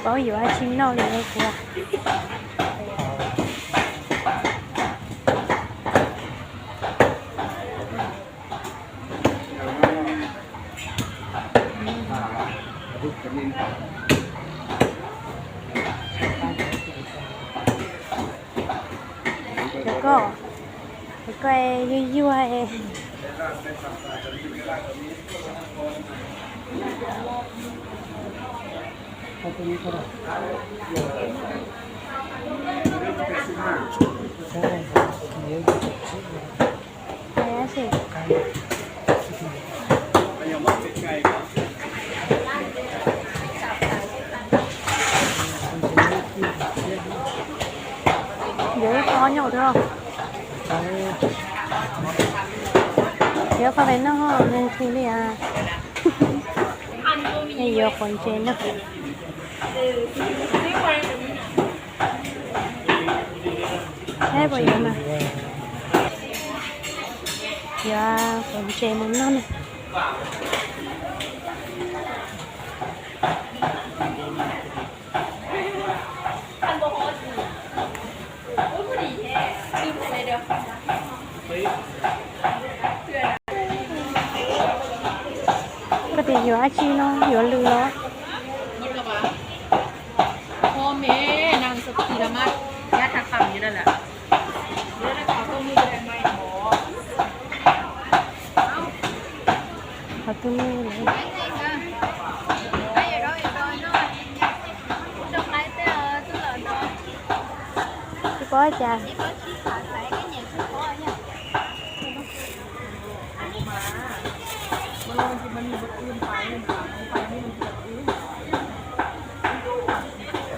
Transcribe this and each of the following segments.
Paub yuav dab tsi noj li kuv. Koj, koj yuag yuag. Yuav ib qho nyuj twg? Yuav qhov pem no, nws nqhis li as. Yuav quav ntses no. Yuav quav ntses mus noj na. Koj tias yuav dab tsi no, yuav lws los? Qhov twg lawm? Tsis paub cas.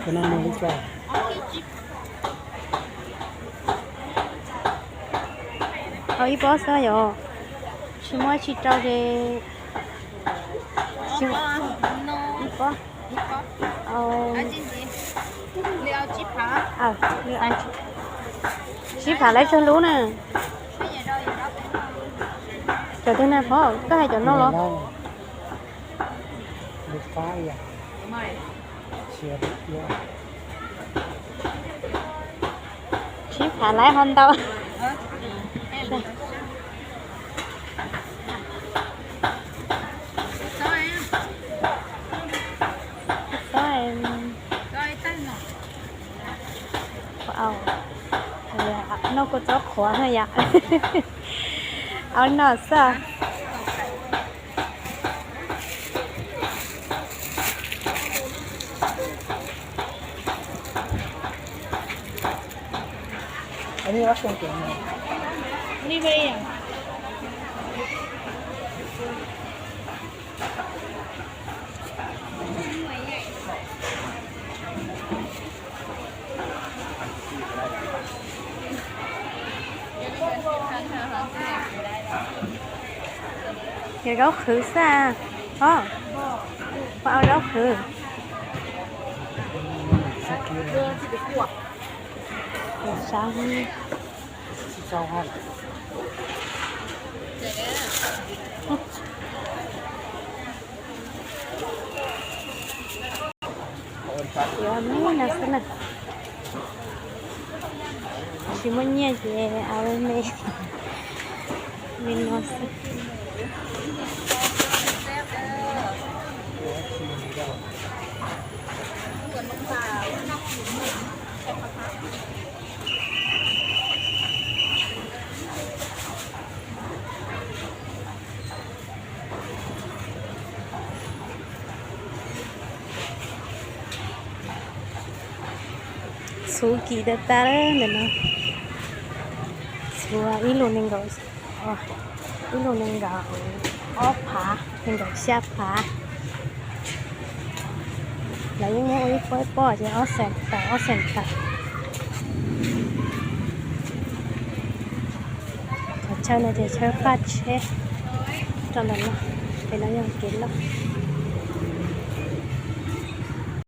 Qhov no nws li cas? Qhov ib pob xwb yom, tsis muaj tsis rau ces ib pob. Sib phav lawv tsawg lub na? Cov twg na phauj, koj hais cov no los? Sib phav lawv ho ntau. Noj kua txob qhuav no yom. Au no xwb. Yog zaub qhwv xwb os. Peb au zaub qhwv. Yuav me no xwb na. Tsis muaj nyiaj ces au me, me no xwb. Txhuv kim tas tas ntawm no. Txhuv ib lus nees nkaum, ib lus nees nkaum ob phav, nees nkaum xya phav. Lawv yeej muab ua ib pob ib pob ces ob xees tawm ob xees tawm. Cov chaw no ces chaw paj tsheb rau ntawm no, pem no yog kev loj.